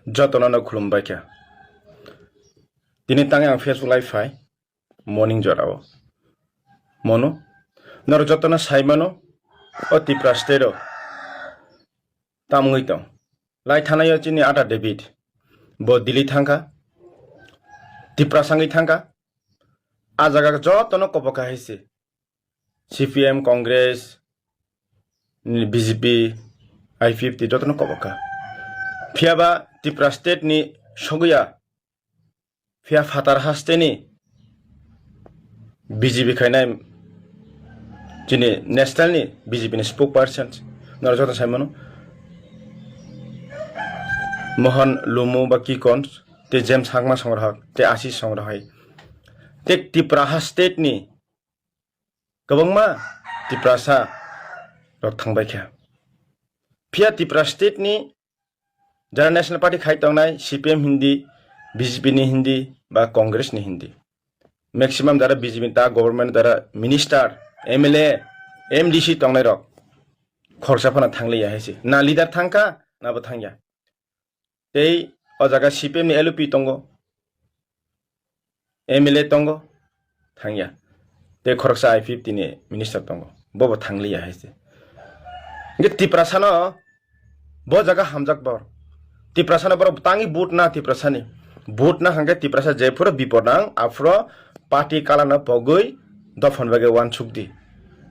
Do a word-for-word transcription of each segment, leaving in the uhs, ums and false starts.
Jotono no khulumbai kha. Tini tang ang Facebook live phai morning jorao. Mono norok jotono sai mano o Tipra state o tamungwi tong. Lai thanaio chini Ata David bo Delhi thangkha, Tiprasa wngwi thangkha. A jaga jotono kobo kha hai se. C P M, Congress, B J P, I P F T jotono kobo kha. Phiyaba Tipra state ni sogwi ya, phiya phatar haste ni B J P khainai chini national ni B J P ni spokesperson norok joto sai mano. Mohan Lumu ba Kikon, te James Hakma Songrahak, te Ashish Songrahai, te Tipra ha state ni kwbangma Tiprasa rok thangbai kha. Phiya Tipra state ni jara national party khai tongnai, C P M hindi, B J P ni hindi, ba Congress ni hindi, maximum jara B J P ni ta government jara minister, M L A, M D C tongnai rok khoroksa phano thangliya hai se. Na leader thangkha, na bo thangya. Tei o jaga C P M ni L O P tongo, M L A tongo, thangya. Tei khoroksa I P F T ni minister tongo, bobo thangliya hai se. Hingke Tiprasano bo jaga hamjak bor. Tiprasano borok tangwi vote na Tiprasani. Vote na hingke Tiprasa jephuru bipor nang, aphuru party kalano pogwi dophani bagwi wansuk di.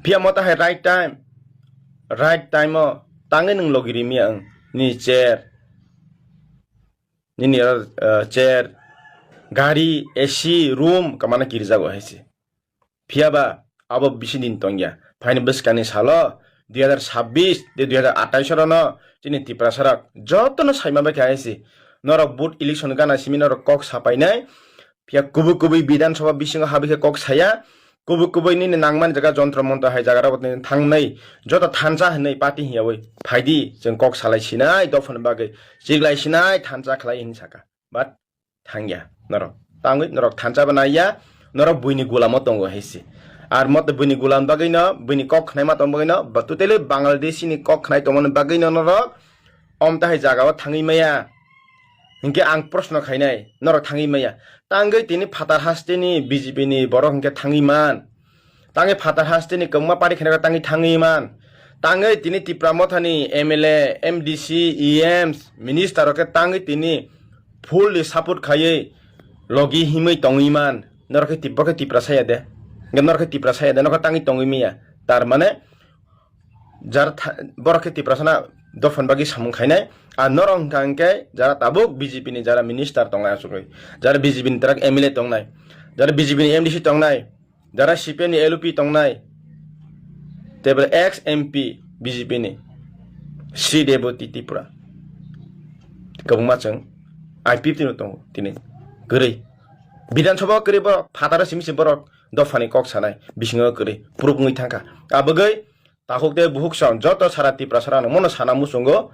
Phiya mota hai right time, right time o tangwi nwng logi rimiya ang ni chair. Nini oro, eh, chair, gari, A C, room, kamana kirijago hai se. Phiyaba abo bisi din tongya. Phaini bwskangni salo dui hazar sabbish de dui hazar atais orono chini Tiprasa rok jotono saima bai kha hai se. Norok vote election gana simi norok kok sapainai. Phiya kubui kubui Bidhan Sabha bisingo habwi khe kok saya. Kubui kubui nini nangmani jaga jontro montro hai jaga rok thangnai. Joto thansa hinwi party hiyawi phaidi chwng kok salai sinai dophani bagwi. Chiklai sinai thansa khlai hinwi saka. But thangya norok. Tangwi norok thansa bo naiya, norok buini gulamo tongo hai se. Ar moto buini gulam bagwino, buini kok khnaima tong bagwino, ba totally Bangladeshi ni kok khnai tongmani bagwino norok omta hai jagao thangwi maya. Hinkhe ang proshno khainai, norok thangwi maya. Tangwi tini phatar hasteni B J P ni borok hinkhe thangwi man. Tangwi phatar hasteni kwbangma party khainai tangwi thangwi man. Tangwi tini Tipra Mothani M L A, M D C, E Ms, minister rok khe tangwi tini full ni support khaiwi logi himwi tongwi man. Norok khe Tip-, bo khe Tiprasa ya de. Norok khe Tiprasa ya de, norok khe tangwi tongwi maya. Tar mane jar tha-, borok khe Tiprasana dophani bagwi samung khainai. A norok hwnkha hwnkhe jara tabuk B J P ni jara minister tongnai asugwi. Jara B J P ni tarak M L A tongnai. Jara B J P ni M D C tongnai. Jara C P M ni L O P tongnai, tei bo ex M P B J P ni Sri Deboti Tripura. Kwbangma chwng I P F T no tongo tini kwrwi. Bidhan Sabha kwrwi borok phataro simi se borok dophani kok sanai bisingo kwrwi proof wngwi thangkha. Abwgwi takhuk tei bukhuk song joto sara Tiprasa rano mono sana muchungo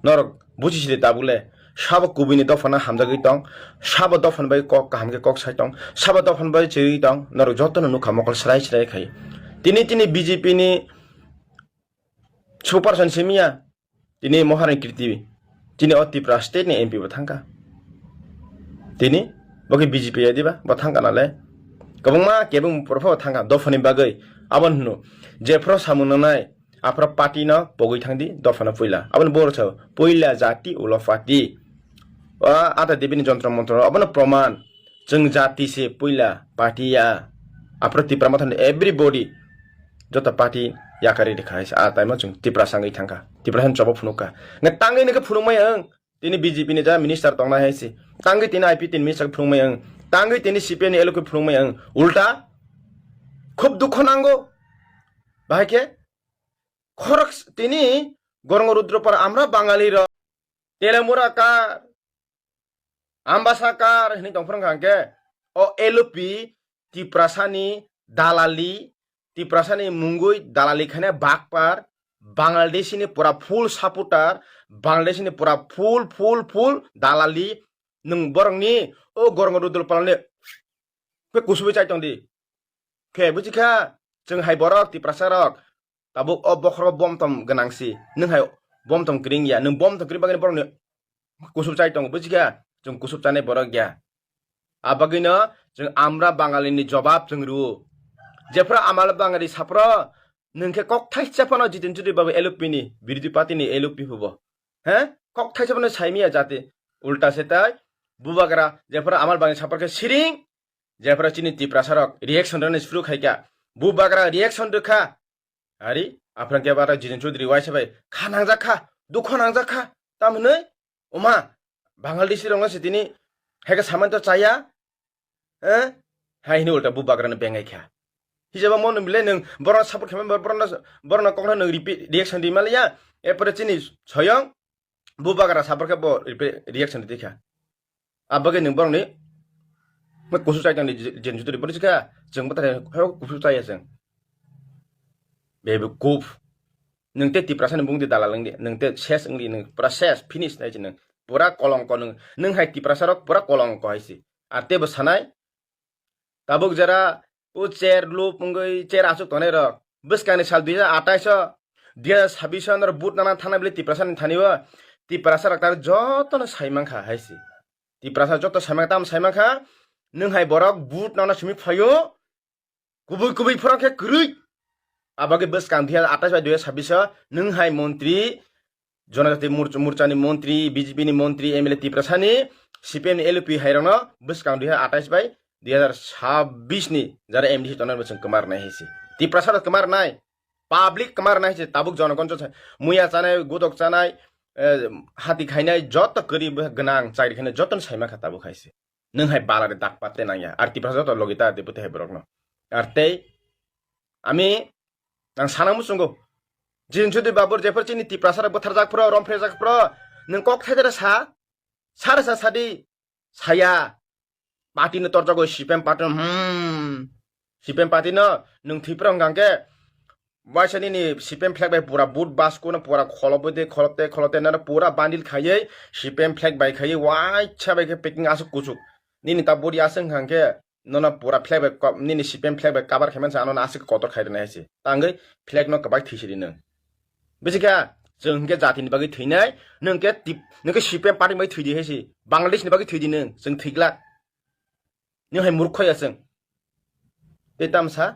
norok buchi sidi tabuk le. Sabo kubui ni dophano hamjagwi tong, sabo dophano bai kok kaham khe kok sai tong, sabo dophano bai chiriwi tong, norok jotono nukha mokol srai srai khai. Tini, tini B J P ni spokesperson simiya, tini Moharani Kriti, tini o Tripura state ni M P bo thangkha. Tini bo khe B J P ya diba, bo thangkha nale. Kwbangma kebeng borok pho thangkha dophani bagwi. Abo hwno, jephru samung nangnai, aphuru party no pogwi thangdi, dophano puila. Aboni borok sao, puila jati ulo party. O Ata Devi ni jontro montro, abono proman. Chwng jati se puila party ya. Aphuru Tipra Mothani everybody joto party yakari rikha hai se. A time o chwng Tiprasa wngwi thangkha. Tiprasa ni chobo phunukha. Nge tangwi nokhe phunukmaya wng. Tini B J P ni ja minister tongnai hai se. Tangwi tini I P T ni minister phunukmaya wng. Tangwi tini C P M ni L O K phunukmaya wng. Ulta khub dukho nango. Bahai khe khorok s-, tini Gorong Rudropara amra Bangali rok, Telemura kar, Ambasa kar hinwi tongphuru wngkha hwnkhe o L O P Tiprasani dalali, Tiprasani mungwi dalali khaina bakpar, Bangladeshini pura full supporter, Bangladeshini pura full, full, full dalali nwng borokni o Gorong Rudropara ni khe kusubui chai tongdi. Khe buji kha, chwng hai borok Tiprasa rok tabuk o bokhoro bomtom gwnang si. Nwng hai bomtom kring ya, nwng bomtom kring bagwi borokni kusuk chai tongo, buji kha? Chwng kusuk chanai borok ya. Abagwino chwng amra Bangalini jobab chwng rwo. Jephru amala Bangali saphro, nwng khe kok thaisa phano Jiten Chaudhary babu L P ni, birodhi party ni L P hubo. He? Kok thaisa phano saimiya jati. Ulta se tai, bubagra, jephru amala Bangali saphro khe siring, jephru chini Tiprasa rok reaction rwni suru khaikha. Bubagra reaction rwkha. Ari, aphran khe bara Jiten Chaudhary waisa bai kha nangjak kha, dukho nangjak kha. Tamhinwi, oma, Bangladeshi rokno se tini heke saman to chaya, eh? Hai hini ulta bubagrano bengai kha. Hijaba mono bile nwng borokno support khaimani, borokno, borokno kokno nwng repeat reaction ri maliya, epore chini soyong bubagra saphro khe bo repeat reaction ri kha. Abagwi nwng borokni kusuk chai tongdi, Jiten Chaudhary bono sikha, chwng bwthai kusuk chaya chwng. Bebe kuf. Nwng tei Tiprasa ni bungdi dalal wngdi, nwng tei ses wngdi, nwng pura ses, finish nai nwng. Pura kolongko nwng, nwng hai Tiprasa rok pura kolongko hai se. Ar teibo sanai, tabuk jera o chair lup wngwi chair aswk tongnai rok. Bwskangni sal dui hajar atais o, dui hajar sabbish o norok vote nana thangna bile Tiprasa ni thani o. Tiprasa rok tabuk jotono sai mankha hai se. Tiprasa joto sai mankha, tamo sai mankha, nwng hai borok vote nana simi phaio. Kubui kubui phorong khe kwrwi. Abagwi bwskang dui hajar atais bai dui hajar sabbish o nwng hai montri, Jonojati Mor-, Morchani montri, B J P ni montri, M L A Tiprasani, C P M ni L P hai rokno bwskang dui hajar atais bai dui hajar sabbish ni jara M D C tongnai bo chwng kwmar nai hai se. Tiprasa rok kwmar nai, public kwmar nai hai se, tabuk jonogon muya chanai, gudok chanai, eh, hati khainai, joto kwrwi gwnang chakri khainai jotono sai mankha tabuk hai se. Nwng hai balari dak patte nangya. Ar Tiprasa joto logi ta tei bwtwi hai borokno. Ar tei ami ang sana muchungo. Jiten Chaudhary babur jephru chini Tiprasa rok bwtharjak phro, romphre jak phro, nwng kok thaidere sa, sare sa sadi, saya. Party no torjago C P M party no, hmm. C P M party no nwng thwi phro hwnkha khe, waisa nini C P M flag bai pura boot baskhuno pura kholobwi de kholote kholote nano pura bandil khaiwi C P M flag bai khaiwi waisa bai khe packing aswk kuchuk. Nini ta body aswk hwnkha khe nono pura flag bai ko-, nini C P M flag bai cover khaimani sa ano aswk kotor khai rwnai hai se. Tangwi flag no kwbai thwi sidi nwng. Bisi kha chwng hwnkhe jatini bagwi thwinai, nwng khe tip-, nwng khe C P M party bai thwidi hai se. Bangladesh ni bagwi thwidi nwng, chwng thwiglak. Nwng hai murkho ya chwng. Tei tamsa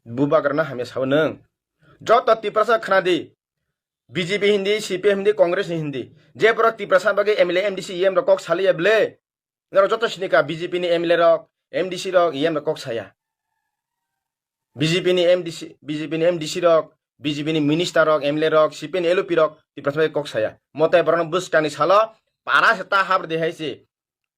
bubagrano hamya sao nwng. Joto Tiprasa khna di. B J P hindi, C P M hindi, Congress ni hindi. Je borok Tiprasa bagwi M L A, M D C, E M rok kok saliya ble. Norok joto sinikha B J P ni M L A rok, M D C rok, E M rok kok saya. B J P ni M D C, B J P ni M D C rok, B J P ni minister rok, M L A rok, C P M ni L P rok, Tiprasa bagwi kok saya. Motai borokno bwskangni salo para se ta hap rwdi hai se.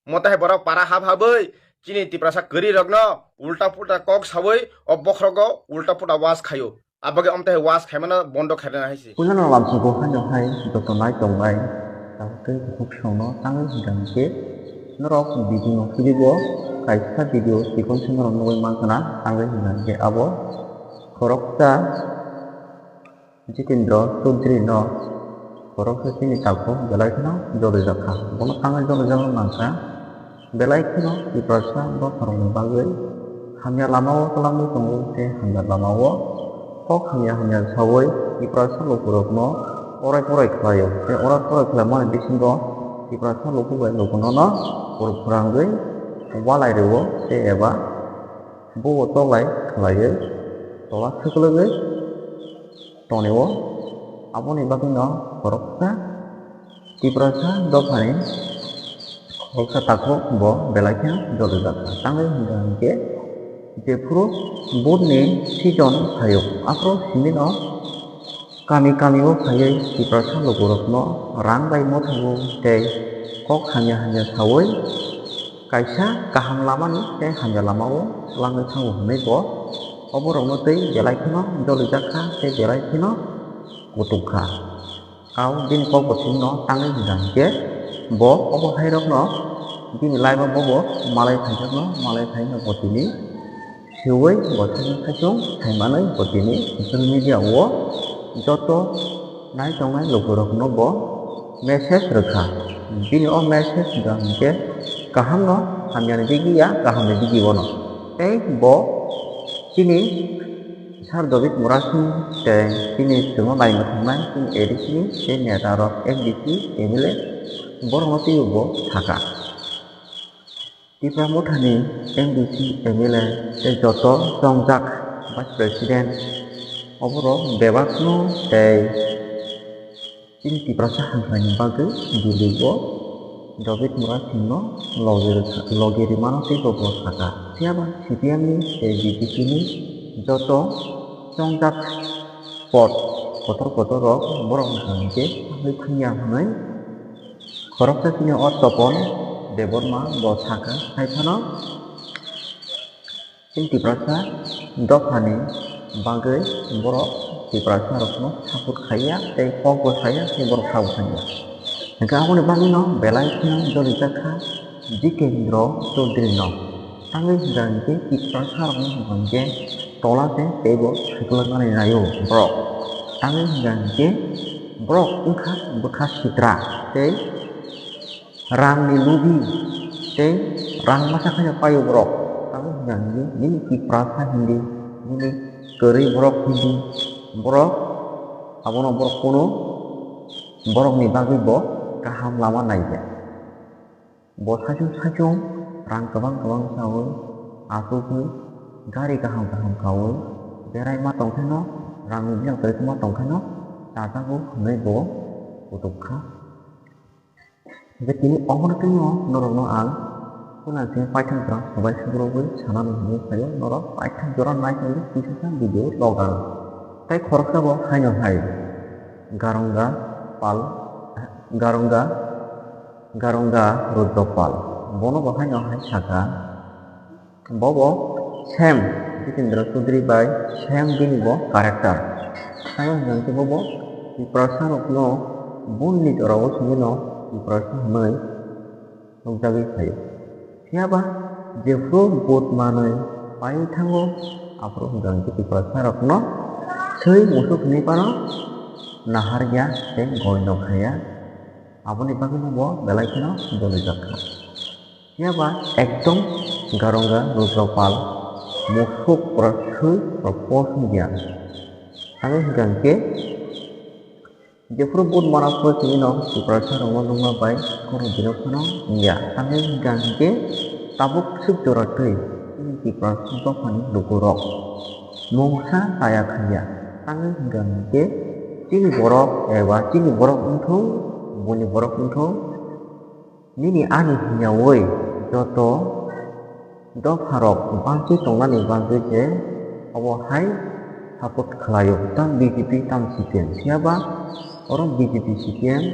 Motai borok para hap habwi chini Tiprasa kwrwi rokno ulta pulta kok sawi o bokhrogo ulta pulta was khaio. Abagwi omtai was khaimano bondo khairwna hai se. Puilano lamsogo haino hai joto nai tongnai tabuk tei bukhuk songno tangwi hwnkha hwnkhe norok video no click o kaisa video chikon se norok nugwi mankha na tangwi hwnkha hwnkhe abo khoroksa Jitendra Chaudhary no khoroksa chini takhuk belai kheno jolijakha. Bono tangwi jolijakna nangkha. Belai kheno Tiprasa dopharokni bagwi hamya lamao twlangwi tongo tei hamya lamao kok hamya hamya saui Tiprasa lukurokno orai porai khlaio. Tei orai porai khlaimani bisingo Tiprasa luku bai lukunono kwrwk kwrwngwi walai rwo tei eba buo toklai khlaiwi tola swkwlwgwi tonio. Aboni bagwino khoroksa Tiprasa dophani khoroksa takhuk bo belai kheno jolijakha. Tangwi hwnkha hwnkhe jephuru vote ni season phaio, aphuru simino kami kami o phaiwi Tiprasa lukurokno rang bai mwthangwi tei kok hamya hamya saui kaisa kaham lamani tei hamya lamao swlangwi thango hwnwi bo oborokno tei belai kheno jolijakha tei belai kheno kutukha. Kau bini kok bo chwngno tangwi hwnkha hwnkhe bo obo hairokno bini life o bobo malai phaijakno malai phaino bo tini swiwi bo thangwi khaichung thaimanwi bo tini social media o joto nai tongnai lukurokno bo message rwkha. Bini o message hwnkha hwnkhe kahamno hamyani digi ya kahamni digi bono. Tei bo chini Sir David Murasing tei chini chwngno naimwthangnai chini A D C ni tei neta rok, M D C, M L A, Borokno twibo bo sakha. Tipra Mothani M D C, M L A tei joto chongjak Vice President oborok bebakno tei chini Tiprasa hamkraini bagwi Delhi-o Jagit Murad Singh-no logi rwkha-, logi rwmano teibo bo sakha. Phiyaba C P M-ni tei B J P-ni joto chongjak pod kotor kotor rok borok wngkha hwnkhe thangwi thangya hwnwi khoroksa chini o Topon Debbarma bo sakha, hai phano chini Tiprasa dophani bagwi borok Tiprasa rokno support khaiya tei kokbo saya tei borok sakbo khaiya. Hwnkhe aboni bagwino belai kheno jolijakha Jitendra Chaudhary-no. Tangwi hwnkha hwnkhe Tiprasa rokno hwnkha hwnkhe tola se teibo saikoloknani naio borok. Tangwi hwnkha hwnkhe borok wngkha bwkha sitra tei rangni lubi tei rang masa khaino paio borok. Tangwi hwnkha hwnkhe nini Tiprasa hindi, nini kwrwi borok hindi, borok abono borok kunu borokni bagwi bo kaham lama naiya. Bo saichung saichung rang kwbang kwbang chaui, achugwi gari kaham kaham kaui, berai ma tongkhe no, rangni biyang kwrwi ma tongkhe no chajago hwnwi bo kutuk kha. Hwnkhe tini omono twiwi norokno ang puila se paithak jora swbai sugrubwi sanani hwnwi phaio, norok paithak jora nai tongdi kisasa video logal. Tei khoroksa bo haino hai Garonga Pal, Garonga, Garonga Rudra Pal. Bono bo haino hai sakha, bobo same Jitendra Chaudhary bai same bini bo character. Haino hwnkhe bobo Tiprasa rokno boni jora o simi no Tiprasa hwnwi nukjagwi phaio. Phiyaba jephru vote manwi paiwi thango, aphuru hwnkha hwnkhe Tiprasa rokno swi musuk hinwi phano naharya tei goino khaiya, aboni bagwino bo belai kheno dolijakha. Phiyaba ekdom Garonga Rudra Pal musuk pura swi pura pos wngya. Tamo hwnkha hwnkhe jephuru vote mana phuru tini no Tiprasa rokno nukma bai khorang bino phano wngya. Tamni hwnkha hwnkhe tabuk swk jora twi chini Tiprasa dophani lukurok mungsa chaya khaiya. Tamni hwnkha hwnkhe chini borok eba chini borok wngthung, buini borok wngthung, nini ani hwnyaui joto dopharok bangwi tongnani bagwi je obo hai support khlaio, tam B J P tam C P M. Phiyaba oro B J P C P M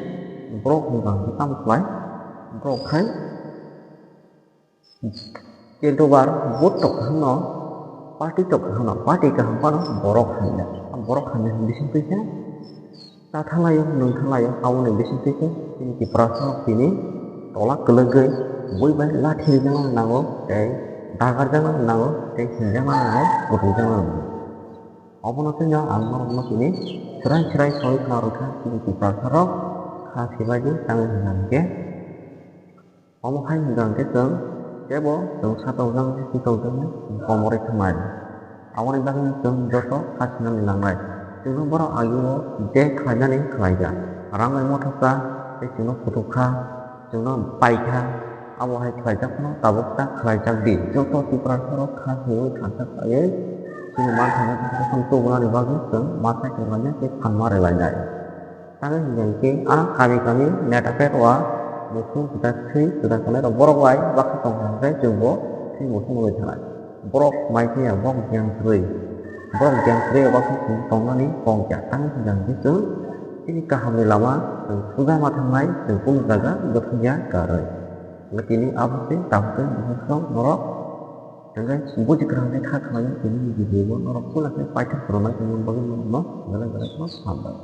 borok ni bagwi tamo khlai, borok hai Kintu bar vote tok kaham no, party tok kaham no, party kaham phano borok hamya. Borok hamya hwn bising twi khe ta thalaio, nwng thalaio, aboni bising twi khe chini Tiprasa rok tini tola kwlwgwi bui bai lathi rijak nango, tei dagarjak nango, tei hinjak nango, kwtwijak nango. Obono twi no ang norokno tini swrai swrai saui khna rwkha chini Tiprasa rok kha sibadi tangwi hwnka hwnkhe. Omo hai hwnka hwnkhe chwng teibo chwng satokjaknai, switokjaknai, komorwi thangnai. Aboni bagwino chwng joto kha sinani nangnai. Chwngno borok agio je khlainani khlaijak. Rang bai mothokha tei chwngno kutukha, chwngno paikha, abo hai khlaijak phano tabuk ta khlaijak di. Joto Tiprasa rok kha swiwi thansa khlaiwi chini manthaino tubunani bagwi chwng ma sai tonglainai tei phan ma rwlainai. Tamni hwnkhe a kami kami neta pet o musuk kwtal thwi kwtal kwlairok borok bai baksa tongkha hwnkhe chwngbo thwi musuk nugwi thanai. Borok mai phiya, borok jeng kwrwi. Borok jeng kwrwi o baksa chwng tongnani kok ya. Tamni hwnkhe chwng chini kahamni lama chwng suja ma thangnai, chwng kunu jaga bwthangya kwrwi. Hwnkhe tini abo se tabuk tei bukhuk song norok hwnkhe buji kwrang khe kha khlaina tini video bo norok puila khe paithak rwnai tongmani bagwi norokno belai belai kheno hambai.